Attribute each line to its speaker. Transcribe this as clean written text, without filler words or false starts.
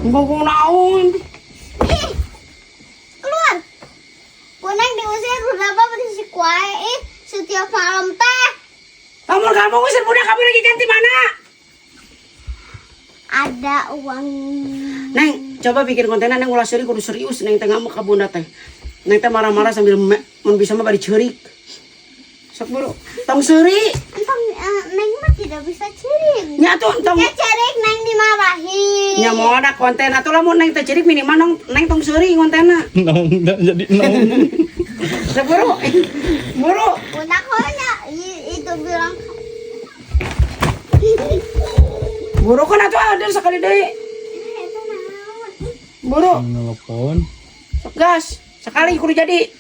Speaker 1: Bogo naon?
Speaker 2: Ih, keluar. Ku Neng diusir berapa, berisik wae ih setiap malam teh.
Speaker 1: Kamu kamu ngusir budak, kamu lagi ganti mana?
Speaker 2: Ada uang.
Speaker 1: Neng, coba bikin kontennya, Neng, ulah seuri, kudu serius. Neng teh ngamuk ka Bunda teh. Neng teh marah-marah sambil mun bisa mah bari ceurik. Sok buru. Tong seuri.
Speaker 2: Entong, Neng mah tidak bisa ceurik.
Speaker 1: Nya tuh tong.
Speaker 2: Ya ceurik Neng dimarahin.
Speaker 1: Nya mau ada konten atuh, lamun Neng teh ceurik minimal nong, Neng tong seuri kontenna.
Speaker 3: Nong, nggak jadi nong.
Speaker 1: Sok buru. Buru.
Speaker 2: Bunda konya itu bilang.
Speaker 1: Buru kan atuh, ada sekali deui.
Speaker 2: Itu naon?
Speaker 1: Buru.
Speaker 3: Nelpon.
Speaker 1: Sok gas. Sekali kudu jadi.